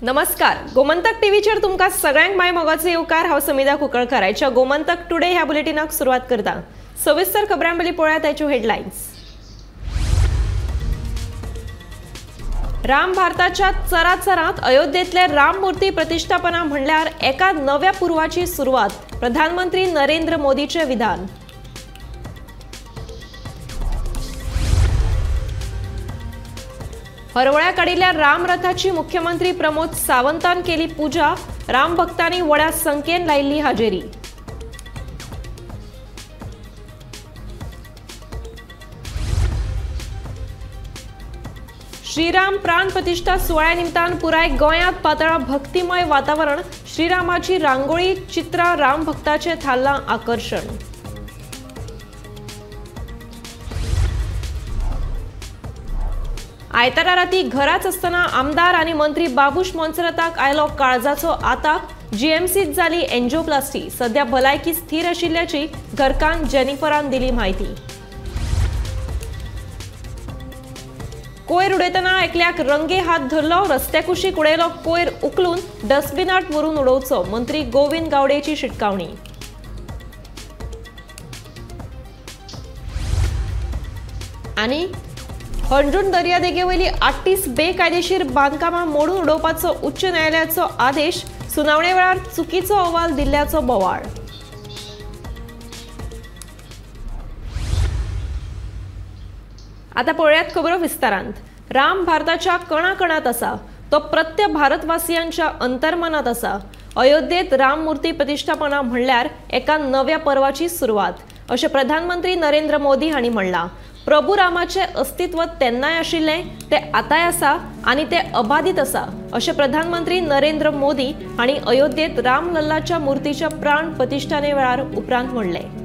नमस्कार, गोमंतक टीव्हीचेर तुमकां सगळ्यांक my मोगाचो येवकार। हांव समिधा कुंकळकर। आयच्या गोमंतक टुडे ह्या बुलेटिनाक सुरवात करता। सविस्तर खबरां पयलीं पळोवया ताच्यो हेडलायन्स। राम भारताच्या चराचरांत अयोध्येतले राममूर्ती प्रतिष्ठापना म्हणल्यार एका नव्या पूर्वाची सुरवात, प्रधानमंत्री नरेंद्र मोदीचे विधान। हरवळ्या काडिल्ल्या रामरथाची मुख्यमंत्री प्रमोद सावंतान केली पूजा, रामभक्तांनी व्हडा संख्येन लायिल्ली हाजेरी। श्रीराम प्राण प्रतिष्ठा सुवाळ्या निमतान पुराय गोंयांत पातळा भक्तिमय वातावरण, श्रीरामाची रांगोळी चित्रां रामभक्ताचें थारलां आकर्शण। आयतारा राती घराच आसतना आमदार आनी मंत्री बाबूश मोन्सेराताक आयलो काळजाचो आताक, जीएमसीत जाली एन्जियोप्लास्टी, सध्या भलायकी स्थिर आशिल्ल्याची घरकान्न जेनिफरान दिली म्हायती। कोयर उडयतना एकल्याक रंगे हात धरलो, रस्त्या कुशीक उडयलो कोयर उखलून डस्टबिनात व्हरून उडोवचो, मंत्री गोविंद गावडेची शिटकावणी। आनी हणजूण दर्यादेगेवयली 38 बेकायदेशीर बांदकामां मोडून उडोवपाचो उच्च न्यायालयाचो आदेश, सुनावणे वेळार चुकीचो अहवाल दिल्ल्याचो बोवाळ। आता पळयात खबरो विस्तारांत। राम भारताच्या कणाकणांत आसा, तो प्रत्येक भारतवासियांच्या अंतर्मनात आसा। अयोध्येत राममूर्ती प्रतिष्ठापना म्हणल्यार एका नव्या पर्वाची सुरवात, अशें प्रधानमंत्री नरेंद्र मोदी हांणी म्हणलां। प्रभू रामाचे अस्तित्व तेन्नाय आशिल्लें, ते आतांय आसा आनी ते अबाधीत आसा, अशें प्रधानमंत्री नरेंद्र मोदी हांणी अयोध्येत रामलल्लाच्या मूर्तीच्या प्राण प्रतिष्ठाने वेळार उपरांत म्हणलें।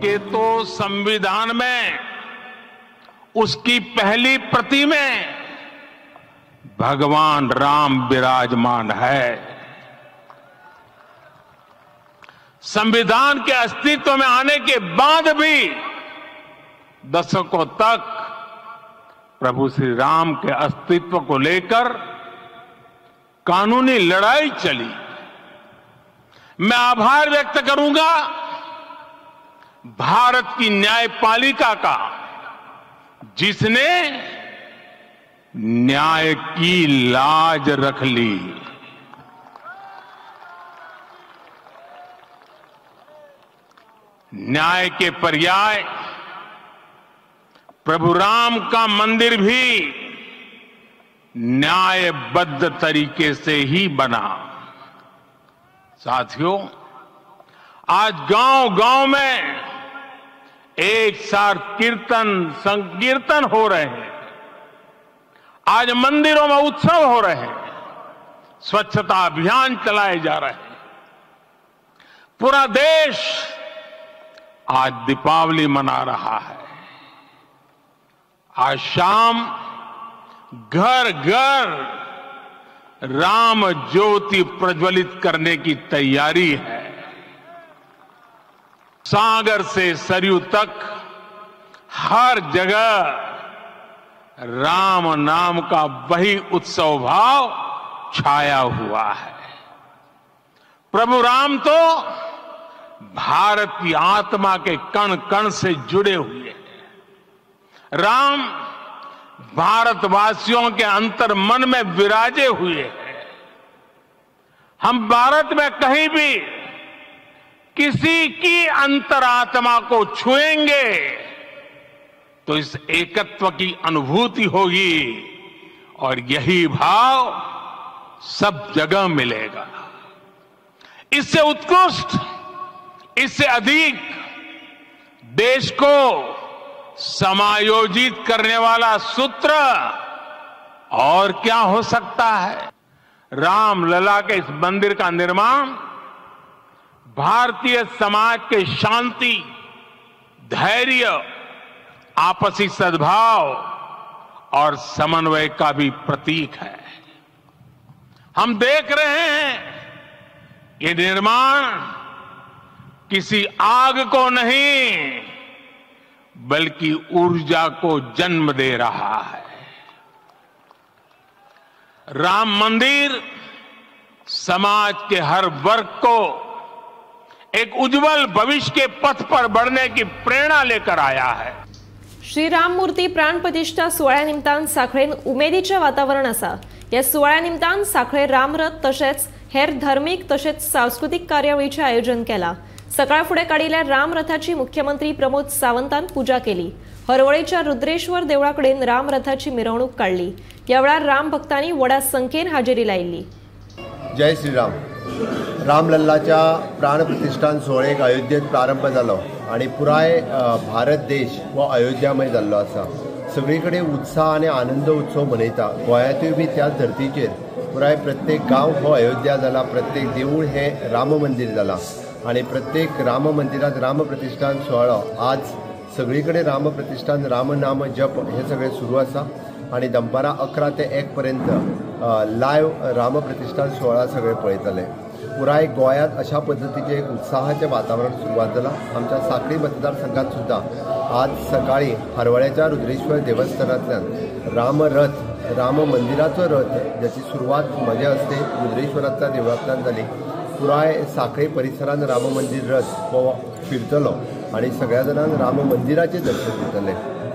के तो संविधान में उसकी पहली प्रति में भगवान राम विराजमान है। संविधान के अस्तित्व में आने के बाद भी दशकों तक प्रभु श्री राम के अस्तित्व को लेकर कानूनी लड़ाई चली। मैं आभार व्यक्त करूंगा भारत की न्यायपालिका का, जिसने न्याय की लाज रख ली। न्याय के पर्याय प्रभु राम का मंदिर भी न्यायबद्ध तरीके से ही बना। साथियों, आज गांव-गांव में एक साथ कीर्तन संकीर्तन हो रहे हैं, आज मंदिरों में उत्सव हो रहे हैं, स्वच्छता अभियान चलाए जा रहे हैं। पूरा देश आज दीपावली मना रहा है। आज शाम घर घर राम ज्योति प्रज्वलित करने की तैयारी है। सागर से सरयू तक हर जगह राम नाम का वही उत्सव भाव छाया हुआ है। प्रभु राम तो भारत की आत्मा के कण कण से जुड़े हुए हैं। राम भारतवासियों के अंतर मन में विराजे हुए हैं। हम भारत में कहीं भी किसी की अंतरात्मा को छुएंगे तो इस एकत्व की अनुभूति होगी और यही भाव सब जगह मिलेगा। इससे उत्कृष्ट, इससे अधिक देश को समायोजित करने वाला सूत्र और क्या हो सकता है। रामलला के इस मंदिर का निर्माण भारतीय समाज के शांति, धैर्य, आपसी सद्भाव और समन्वय का भी प्रतीक है। हम देख रहे हैं ये निर्माण किसी आग को नहीं बल्कि ऊर्जा को जन्म दे रहा है। राम मंदिर समाज के हर वर्ग को एक उज्जवल भविष्य के पथ पर बढ़ने की प्रेरणा लेकर आया है। श्री राम मूर्ती प्राण प्रतिष्ठा सुवाळ्या निमतान सांखळेन उमेदीचें वातावरण आसा। ह्या सुवाळ्या निमतान सांखळे रामरथ तशेंच हेर धार्मीक तशेंच सांस्कृतीक कार्यावळीचें आयोजन केलां। सकाळ फुडें काडिल्ल्या रामरथाची मुख्यमंत्री प्रमोद सावंतान पुजा केली। हरवळेच्या रुद्रेश्वर देवळा कडेन रामरथाची मिरवणूक काडली। ह्या वेळार राम भक्तांनी व्हडा संख्येन हाजेरी लायिल्ली। जय श्रीराम। रामलल्लाच्या प्राणप्रतिष्ठान सुवाळ्याक अयोध्येत प्रारंभ जालो आनी पुराय भारत देश हो अयोध्यामय जाल्लो आसा। सगळे कडेन उत्साह आनी आनंद उत्सव मनयता। गोंयांतूय बी त्याच धर्तीचेर पुराय प्रत्येक गांव हो अयोध्या जाला, प्रत्येक देवूळ हें राम मंदीर जालां आनी प्रत्येक राम मंदिरांत राम प्रतिष्ठान सुवाळो आज सगळे कडेन राम प्रतिष्ठान, राम नाम जप हें सगळें सुरू आसा आनी दनपारां 11 ते 1 पर्यंत लायव राम प्रतिष्ठान सुवाळा सगळे पळयतले। पुराय गोंयांत अशा पद्दतीचें एक उत्साहाचें वातावरण सुरवात जालां। आमच्या सांखळी मतदारसंघात सुद्दां आज सकाळीं हरवळ्याच्या रुद्रेश्वर देवस्थानांतल्यान रामरथ, राम मंदिराचो रथ ज्याची सुरवात म्हजे हस्ते रुद्रेश्वरांतल्या देवळांतल्यान जाली, पुराय सांखळी परिसरान राम मंदीर रथ हो फिरतलो आनी सगळ्या जाणांक राम मंदिराचें दर्शन दितले।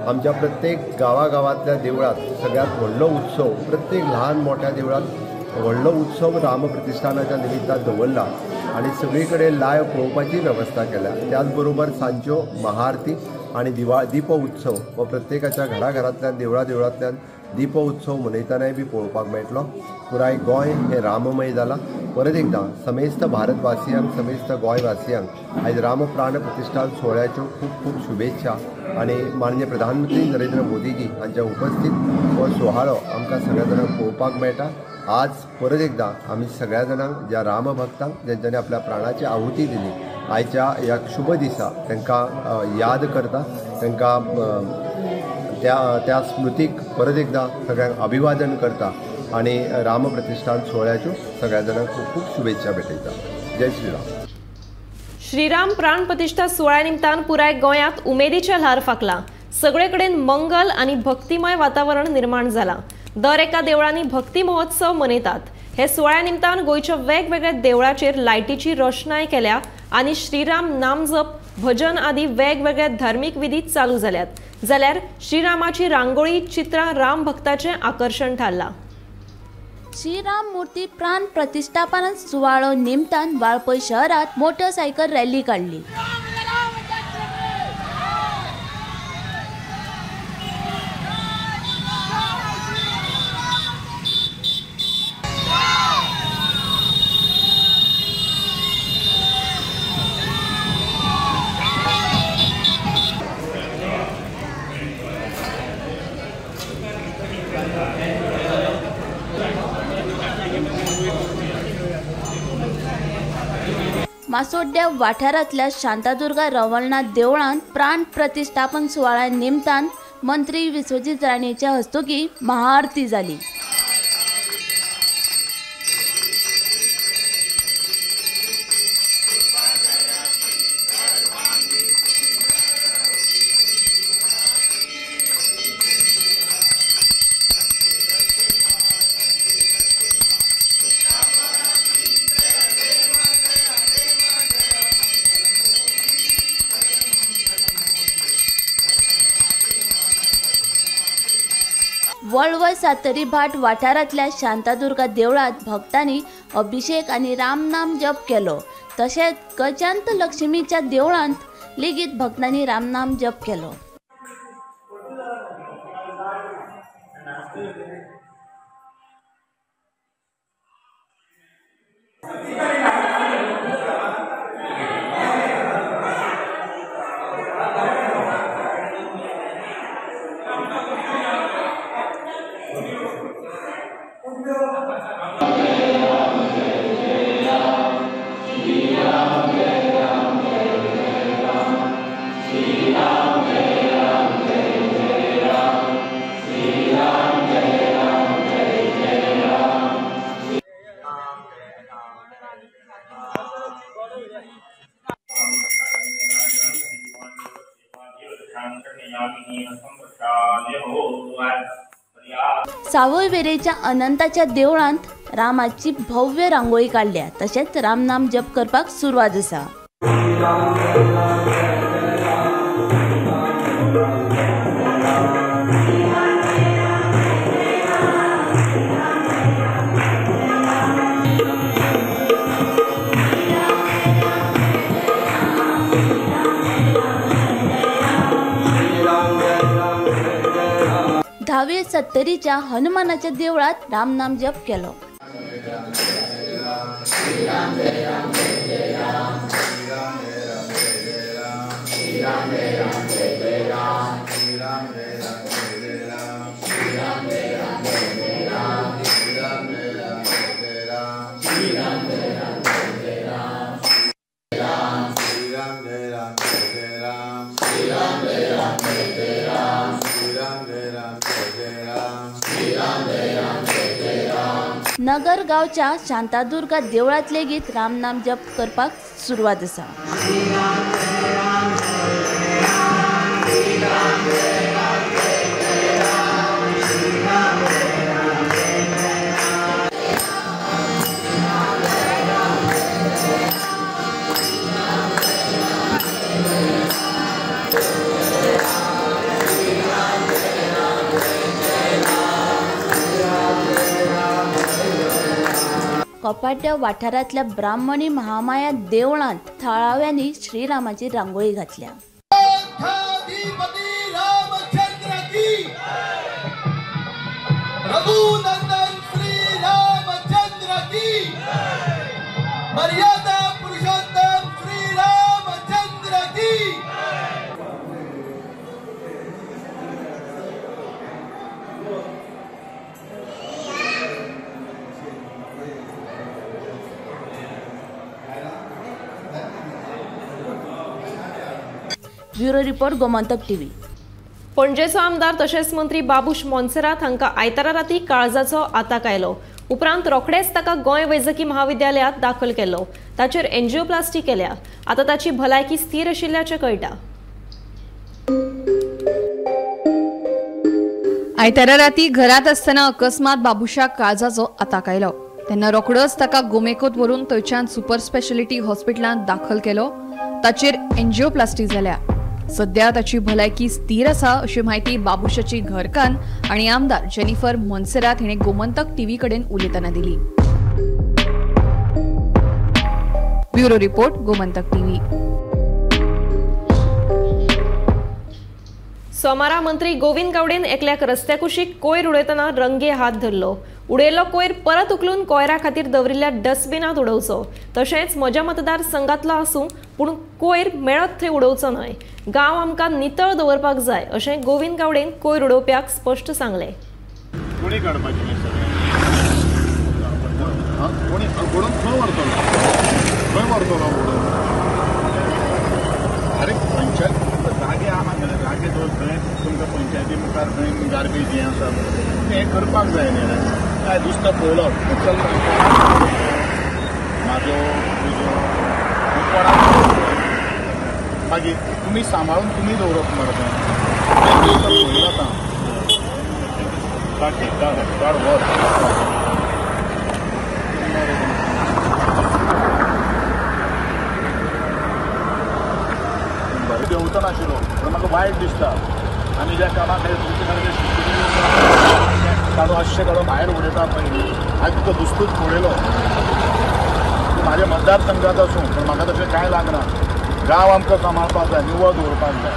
आमच्या प्रत्येक गांवागांवांतल्या देवळांत सगळ्यांत व्हडलो उत्सव, प्रत्येक ल्हान मोठ्या देवळांत व्हडलो उत्सव राम प्रतिष्ठानाच्या निमित्तान दवरला आनी सगळे कडेन लायव पळोवपाची वेवस्था केल्या। त्याच बरोबर सांजच्यो महाआरती आनी दीप उत्सव हो प्रत्येकाच्या घराघरांतल्यान, देवळा देवळांतल्यान दीप उत्सव मनयतनाय बी पळोवपाक मेळटलो। पुराय गोंय हें राममय जालां। परत एकदां समेस्त भारतवासियांक, समेस्त गोंयवासियांक आयज राम प्राण प्रतिष्ठान सुवाळ्याच्यो खूब खूब शुभेच्छा आनी माननीय प्रधानमंत्री नरेंद्र मोदीजी हांच्या उपस्थित हो सुवाळो आमकां सगळ्या जाणांक पळोवपाक मेळटा। आज परत एकदां आमी सगळ्या जाणांक, ज्या रामभक्तांक ज्यांच्यानी आपल्या प्राणाची आहुती दिली, आयच्या ह्या शुभ दिसा तांकां याद करता, तांकां त्या स्मृतीक परत एकदां सगळ्यांक अभिवादन करता आनी राम प्रतिष्ठान सुवाळ्याच्यो सगळ्या जाणांक खूब खूब शुभेच्छा भेटयता। जय श्रीराम। श्रीराम प्राण प्रतिष्ठा सुवाळ्या निमतान पुराय गोंयांत उमेदीचें ल्हार फांकलां। सगळे कडेन मंगल आनी भक्तिमय वातावरण निर्माण जालां। दर एका देवळांनी भक्ती महोत्सव मनयतात। हे सुवाळ्या निमतान गोंयच्या वेगवेगळ्या देवळाचेर लायटीची रोशणाय केल्या आनी श्रीराम नामजप, भजन आदी वेगवेगळ्या धार्मीक विधी चालू जाल्यात। जाल्यार श्रीरामाची रांगोळी चित्रां राम भक्ताचें आकर्शण थारलां। श्रीराम मूर्ती प्राण प्रतिष्ठापन सुवाळो निमतान वाळपय शहरात मोटरसायकल रॅली काडली। मासोड्ड्या वाठारांतल्या शांतादुर्गा रवळनाथ देवळांत प्राण प्रतिष्ठापन सुवाळ्या निमतान मंत्री विश्वजीत राणेच्या हस्तुकीं महाआरती जाली। वळवय सातरी भाट वाठारांतल्या शांतादुर्गा देवळांत भक्तांनी अभिषेक आनी रामनाम जप केलो। तशेंच गजांत लक्ष्मीच्या देवळांत लेगीत भक्तांनी रामनाम जप केलो। सावयवेरेच्या अनंताच्या देवळांत रामाची भव्य रांगोळी काडल्या तशेंच रामनाम जप करपाक सुरवात आसा। धावे सत्तरीच्या हनुमानाच्या देवळात रामनाम जप केलो। नगर गांवच्या शांतादुर्गा देवळांत लेगीत रामनाम जप करपाक सुरवात आसा। कोपाड्या वाठारांतल्या ब्राह्मणी महामाया देवळांत थळाव्यांनी श्रीरामाची रांगोळी घातल्या। Bureau report, Gomantak TV. पणजेचो आमदार तशेंच मंत्री बाबूश मोन्सेरात हांकां आयतारा राती काळजाचो आताक आयलो। उपरांत रोखडेच ताका गोंय वैजकी महाविद्यालयांत दाखल केलो। ताचेर एन्जियोप्लास्टी केल्या। आतां ताची भलायकी स्थीर आशिल्ल्याचें कळटा। आयतारा राती घरांत आसतना अकस्मात बाबूशाक काळजाचो आताक आयलो तेन्ना रोखडोच ताका गोमेकोत व्हरून थंयच्यान सुपर स्पेशालिटी हॉस्पिटलांत दाखल केलो। ताचेर एन्जियोप्लास्टी जाल्या। सध्या ताची भलायकी स्थिर आसा अशी म्हायती बाबूशाची घरकान्न आनी आमदार जेनिफर मोन्सेरात हिणें गोमंतक टीव्ही कडेन उलयतना दिली। Bureau report, Gomantak TV. सोमारा मंत्री गोविंद गावडेन एकल्याक रस्त्या कुशीक कोयर उडयतना रंगे हात धरलो। उडयल्लो कोयर परत उखलून कोयरा खातीर दवरिल्ल्या डस्टबिनांत उडोवचो। तशेंच म्हज्या मतदारसंघातलो आसूं पूण कोयर मेळत थंय उडोवचो न्हय। गांव आमकां नितळ दवरपाक जाय अशें गोविंद गावडेन कोयर उडोवप्याक स्पश्ट सांगलें। जागे आहा जाल्यार जागे दवर थंय तुमकां पंचायती मुखार खंय गार्बेज हें आसा तें करपाक जाय न्ही। काय दुसरो पळयलो चल म्हाजो तुजो कोणाक मागीर तुमी सांबाळून तुमी दवरप मरे तें पळयलो आतां काड काड काड व्हर। देंवतो नाशिल्लो पूण म्हाका वायट दिसता आमी ज्या कामा खातीर तुमचे सारके काडून अशें काडून भायर उडयता पळय न्ही, आज तुका दुसतूच पळयलो। म्हाज्या मतदारसंघात आसूं पूण म्हाका तशें कांय लागना। गांव आमकां सांबाळपाक जाय, निवळ दवरपाक जाय।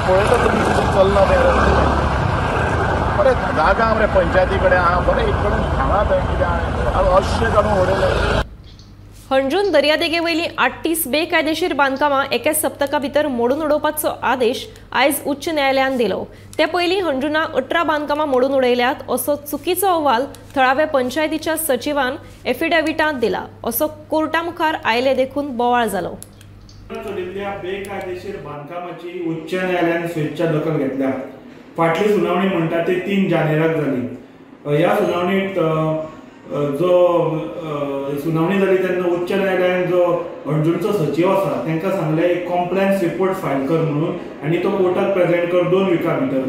पळयता तुमी कितें चल्लां तें बरें जागा मरे पंचायती कडेन आहा बरें एक कडेन खाणा थंय कितें आहा अशें काडून उडयलें। हणजून दर्यादेगेवयली 38 बेकायदेशीर बांदकामां एका सप्तका भितर मोडून उडोवपाचो आदेश आयज उच्च न्यायालयान दिलो। ते पयलीं हणजुणा 18 बांदकामां मोडून उडयल्यात असो चुकीचो अहवाल थळाव्या पंचायतीच्या सचिवान एफिडेविटांत दिला असो कोर्टा मुखार आयले देखून बोवाळ जालो। चलिल्ल्या बेकायदेशीर बांदकामाची उच्च न्यायालयान स्वेच्छा दखल घेतल्या। फाटली सुनावणी म्हणटा ती 3 जानेवारीक जाली। ह्या सुनावणीत जो सुनावणी जाली तेन्ना उच्च न्यायालयान जो हणजूणचो सचीव आसा तांकां सांगलें एक कॉम्प्लायन्स रिपोर्ट फायल कर म्हणून आनी तो कोर्टाक प्रेजेंट कर 2 विका भितर।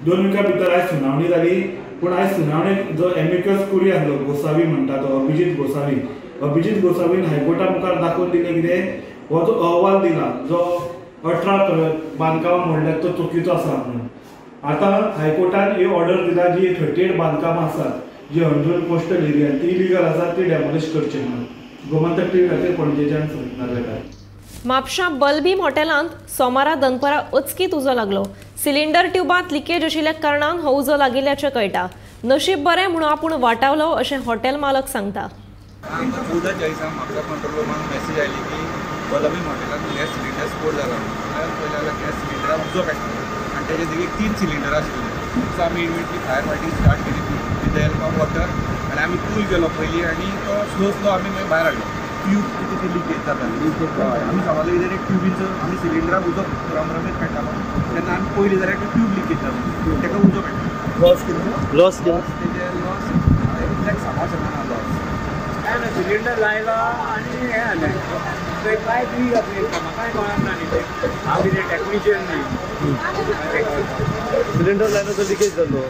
2 विका भितर आयज सुनावणी जाली। पूण आयज सुनावणेक जो एमिकस कुरी आसलो गोसावी म्हणटा तो अभिजीत गोसावी, अभिजीत गोसावीन हायकोर्टा मुखार दाखोवन दिलें कितें, हो जो अहवाल दिला जो 18 बांदकामां म्हणल्यार तो चुकीचो आसा म्हणून. आतां हायकोर्टान ही ऑर्डर दिला जी 38 बांदकामां आसात जी अंजून कोस्टल एरिया ती इलिगल आसा ती डेमोलिश करची म्हणून. गोमंतक टीव्ही खातीर पणजेच्यान सुमित नार्वेकार. म्हापशां बलभीम हॉटेलांत सोमारा दनपरां अचकीत उजो लागलो. सिलिंडर ट्युबांत लिकेज आशिल्ल्या कारणान हो उजो लागिल्ल्याचें कळटा. नशीब बरें म्हणून आपूण वाटावलो अशें हॉटेल मालक सांगता. 14:40 म्हापसा कंट्रोल रुमान मॅसेज आयली की बलभीम हॉटेलांत गॅस सिलिंडर स्फोट जाला. पयलें जाल्यार गॅस सिलिंडराक उजो पेटलो आनी तेजे देगेक 3 सिलिंडर आशिल्ले. सो आमी इमिडिएटली फायर फायटींग स्टार्ट केली with the help of water आनी आमी कूल केलो पयलीं आनी तो स्लो स्लो आमी मागीर भायर हाडलो. ट्यूब कितें ते लिकेज जाता, आमी समजलें कितें ट्युबीचो आमी सिलिंडराक उजो रमरमीत पेट्टालो तेन्ना आमी पयलीं जाल्यार ट्यूब लिकेज जाता ताका उजो पेट्टा. लॉस कितें लॉस तेजे लॉस एक्झॅक्ट सांगूंक शकना लॉस. काय ना सिलिंडर लायलो आनी हें जालें थंय पायप लीक जातली म्हाकाय कळना न्ही तें, हांव कितें टॅक्निशियन न्ही. सिलिंडर लायलो तो लिकेज जालो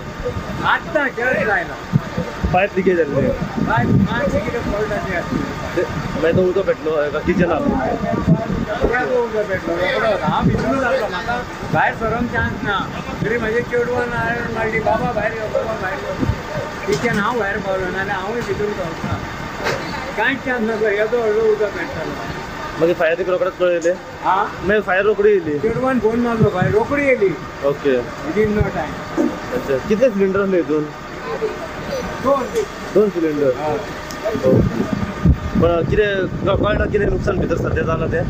आत्तां जस्ट लायलो, पायप लिकेज जाल्ले, पायप मातशें कितें फॉल्ट आसलें आसतलें. मागीर तो उजो पेटलो किचनाक, उजो पेटलो रोकडोच. हांव भितरूच आसलो, म्हाका भायर सरोंक चान्स ना, तरी म्हजे चेडवान आयरन मारली बाबा भायर यो, बाबा भायर यो. किचन हांव भायर पावलो नाजाल्यार हांवूय भितून पावता, कांयच चान्स नासलो. येदो व्हडलो उजो पेट्टालो. मागीर फायर रोकडेच कळयलें? हां, मागीर फायर रोखडी येयली, चेडवान फोन मारलो, फायर रोखडी येयली. Okay, within no time. अच्छा, कितले सिलिंडर आसले हितून? 2 सिलिंडर. पण कितें कळटा कितें नुकसान भितर सद्या जालां तें?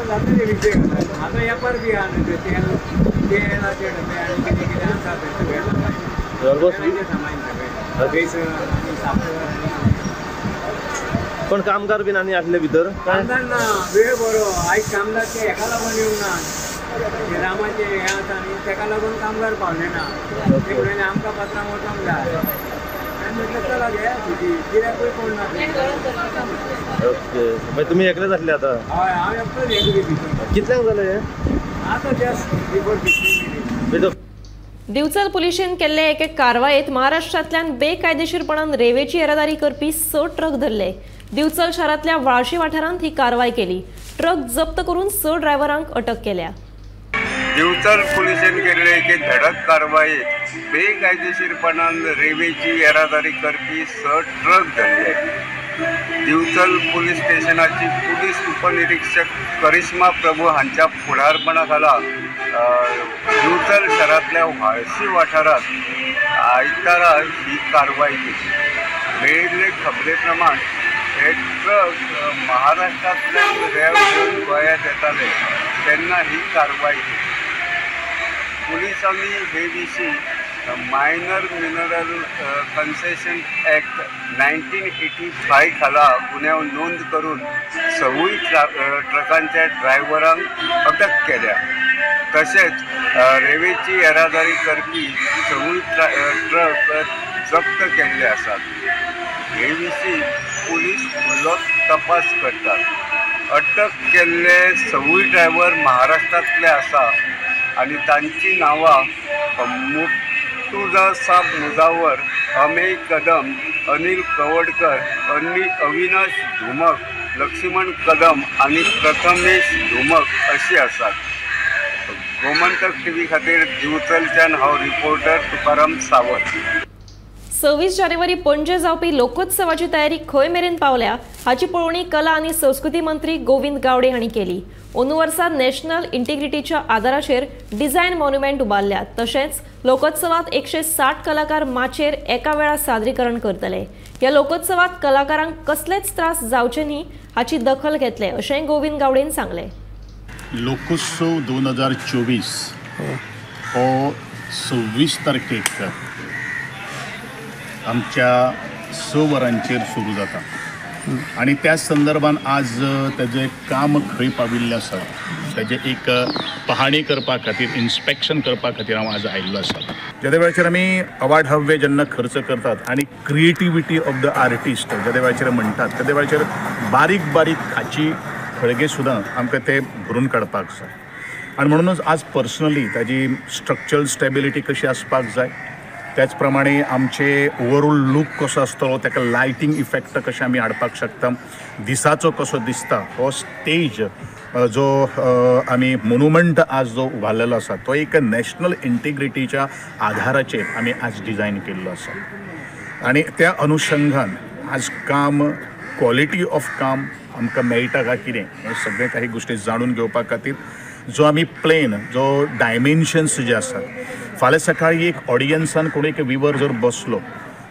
जातलें विशय आतां वेपार बी आहा न्हू, तेल तेलाचे डबे आनी कितें कितें आसा थंय सगळें ऑलमोस्ट सामान सगळें बेसन आनी साकर. पण कामगार बीन आनी आसले भितर? कामदार ना, वेळ बरो आयज कामदार ते हेका लागून येवंक ना, रामाचें हें आसा न्ही तेका लागून कामगार पावले ना. ते म्हणलें आमकां पात्रां वचोंक जाय आनी म्हटलें चला घे सुटी, कित्याकूय कोण ना. ओके, मागीर तुमी एकलेच आसले आतां? हय, हांव एकटोच एकली भितर. कितल्यांक जालें हें? आतां जस्ट बिफोर 15 मिनीट. दिवचल पुलिशेन केल्ले एके कारवायेत महाराष्ट्रांतल्यान बेकायदेशीरपणान रेवेची येरादारी करपी 6 ट्रक धरले. दिवचल शारांतल्या वाळशी वाठारांत ही कारवाय केली. ट्रक जप्त करून 6 ड्रायव्हरांक अटक केल्या. दिवचल पुलिशेन केल्ले एके धडक कारवायेत बेकायदेशीरपणान रेवेची येरादारी करपी 6 ट्रक धरले. दिवचल पुलीस स्टेशनाची पुलीस उपनिरीक्षक करिश्मा प्रभू हांच्या फुडारपणा खाला दिवचल शारांतल्या व्हाळशी वाठारांत आयतारा ही कारवाय केली. मेळिल्ले खबरे प्रमाण हे ट्रक महाराष्ट्रांतल्यान रेंव घेवन गोंयांत येताले तेन्ना ही कारवाय केली. पुलिसांनी हे विशीं minor mineral concession act 1985 खाला गुन्यांव नोंद करून 6 ट्रकांच्या ड्रायव्हरांक अटक केल्या. तशेंच रेवेची येरादारी करपी 6 ट्रक जप्त केल्ले आसात. हे विशीं पुलीस फुडलो तपास करतात. अटक केल्ले 6 ड्रायव्हर महाराष्ट्रांतले आसा आनी तांची नांवां मुर्तुजा साब मुजावर, अमेय कदम, अनिल कवडकर, अविनाश धुमक, लक्ष्मण कदम आनी प्रथमेश धुमक अशी आसात. गोमंतक टीव्ही खातीर दिवचलच्यान हांव रिपोर्टर तुकाराम सावंत. 26 जानेवारी पणजे जावपी लोकोत्सवाची तयारी खंय मेरेन पावल्या हाची पळोवणी कला आनी संस्कृती मंत्री गोविंद गावडे हांणी केली. अंदू वर्सा नॅशनल इंटिग्रिटीच्या आदाराचेर डिझायन मॉन्युमेंट उबारल्यात. तशेंच लोकोत्सवात 160 कलाकार माचयेर एका वेळार सादरीकरण करतले. ह्या लोकोत्सवात कलाकारांक कसलेच त्रास जावचे न्ही हाची दखल घेतले अशेंय गोविंद गावडेन सांगलें. लोकोत्सव 2024 हो 26 तारखेक आमच्या 6 वरांचेर सुरू जाता आनी त्या संदर्भान आज ताजें काम खंय पाविल्लें आसा ताजें एक पहाणी करपा खातीर, इन्स्पेक्शन करपा खातीर हांव आज आयिल्लो आसा. जेदे वेळाचेर आमी अवाढव्य जेन्ना खर्च करतात आनी क्रिएटिविटी ऑफ the artist जेदे वेळाचेर म्हणटात तेदे वेळाचेर बारीक बारीक खाची खळगे सुद्दां आमकां ते भरून काडपाक जाय. आनी म्हणूनच आज पर्सनली ताजी स्ट्रक्चरल स्टेबिलिटी कशी आसपाक जाय, त्याच प्रमाणे आमचे ओवरऑल लूक कसो आसतलो, ताका लायटींग इफेक्ट कशें आमी हाडपाक शकता, दिसाचो कसो दिसता हो स्टेज जो आमी मोनुमेंट आज जो उबारलेलो आसा तो एक नॅशनल इंटिग्रिटीच्या आधाराचेर आमी आज डिजायन केल्लो आसा. आनी त्या अनुशंगान आज काम, क्वॉलिटी ऑफ काम आमकां मेळटा काय कितें हें सगळें काही गोश्टी जाणून घेवपा खातीर जो आमी प्लेन जो डायमेन्शन्स जे आसात, फाल्यां सकाळी एक ऑडियन्सान कोण एक विवर जर बसलो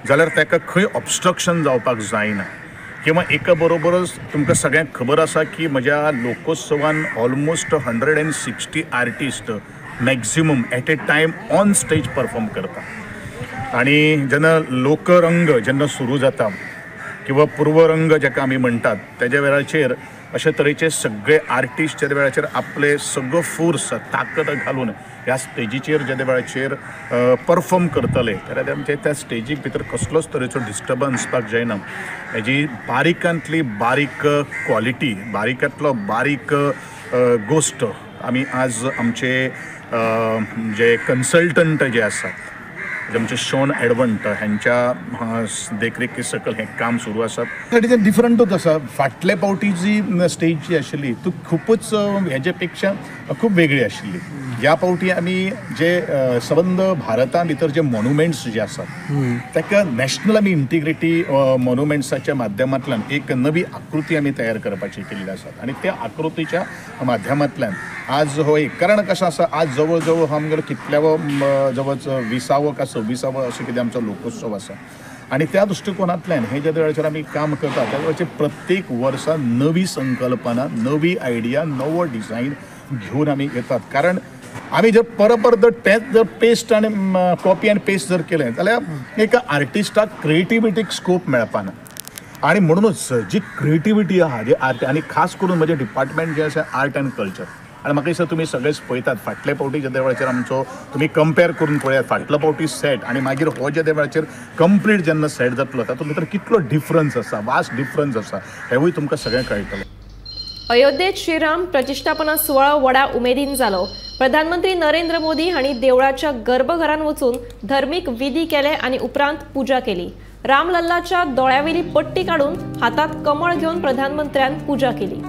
जाल्यार ताका खंय ऑबस्ट्रक्शन जावपाक जायना, किंवा एका बरोबरच तुमकां सगळ्यांक खबर आसा की म्हज्या लोकोत्सवान almost 160 artist maximum at a time on stage perform करता. आनी जेन्ना लोकरंग जेन्ना सुरू जाता किंवा पूर्वरंग जाका आमी म्हणटात तेज्या वेळाचेर अशे तरेचे सगळे आर्टिस्ट ज्या वेळाचेर आपले सगळो फोर्स ताकद घालून ह्या स्टेजीचेर ज्या वेळाचेर परफॉर्म करतले जाल्यार आमचे त्या स्टेजीक भितर कसलोच तरेचो डिस्टर्बन्स जावपाक जायना. हेजी बारीकांतली बारीक क्वॉलिटी, बारीकांतलो बारीक गोश्ट आमी आज आमचे जे कन्सल्टंट जे आसात आमचे शॉन एडवंट ह्यांच्या देखरेखी सकल हें काम सुरू आसा. तें डिफरंटूच आसा. फाटले पावटी जी स्टेज जी आशिल्ली ती खुबूच हेजे पेक्षा खूब वेगळी आशिल्ली. ह्या पावटी आमी जे सबंद भारता भितर जे मोन्युमेंट्स जे आसात ताका नॅशनल आमी इंटिग्रिटी मोन्युमेंट्साच्या माध्यमांतल्यान एक नवी आकृती आमी तयार करपाची केल्ली आसात आनी त्या आकृतीच्या माध्यमांतल्यान आज हो एक, कारण कशें आसा आज जवळ जवळ आमगेलो कितल्यावो जवळ 20वो का 26वो अशें कितें आमचो लोकोत्सव आसा आनी त्या दृश्टिकोनांतल्यान हे ज्या वेळाचेर आमी काम करता त्या वेळाचेर प्रत्येक वर्सा नवी संकल्पना, नवी आयडिया, नवो डिझायन घेवन आमी येतात. कारण आमी जर परत तेंच जर पेस्ट आनी कॉपी आनी पेस्ट जर केलें जाल्यार एका आर्टिस्टाक क्रिएटिविटीक स्कोप मेळपाना. आनी म्हणूनच जी क्रिएटिविटी आहा जी आर्ट, आनी खास करून म्हजें डिपार्टमेंट जें आसा आर्ट एंड कल्चर, आनी म्हाका दिसता तुमी सगळेच पळयतात फाटले पावटी ज्या वेळाचेर आमचो तुमी कंपेर करून पळयात फाटलो पावटी सेट आनी मागीर हो ज्या वेळाचेर कंप्लीट जेन्ना सेट जातलो तातूंत भितर कितलो डिफरन्स आसा, वास्ट डिफरन्स आसा हेवूय तुमकां सगळें कळटलें. अयोध्येत श्रीराम प्रतिष्ठापना सुवाळो व्हडा उमेदीन जालो. प्रधानमंत्री नरेंद्र मोदी हांणी देवळाच्या गर्भघरान वचून धर्मीक विधी केले आनी उपरांत पुजा केली. रामलल्लाच्या दोळ्यावेली पट्टी काडून हातात कमळ घेवन प्रधानमंत्र्यान पुजा केली.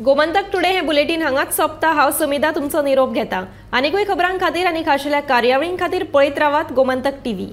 गोमंतक टुडे हे बुलेटीन हांगाच सोंपता. हांव समिधा तुमचो निरोप घेता. आनीकूय खबरां खातीर आनी खाशेल्या कार्यावळीं खातीर पळयत रावात गोमंतक टीव्ही.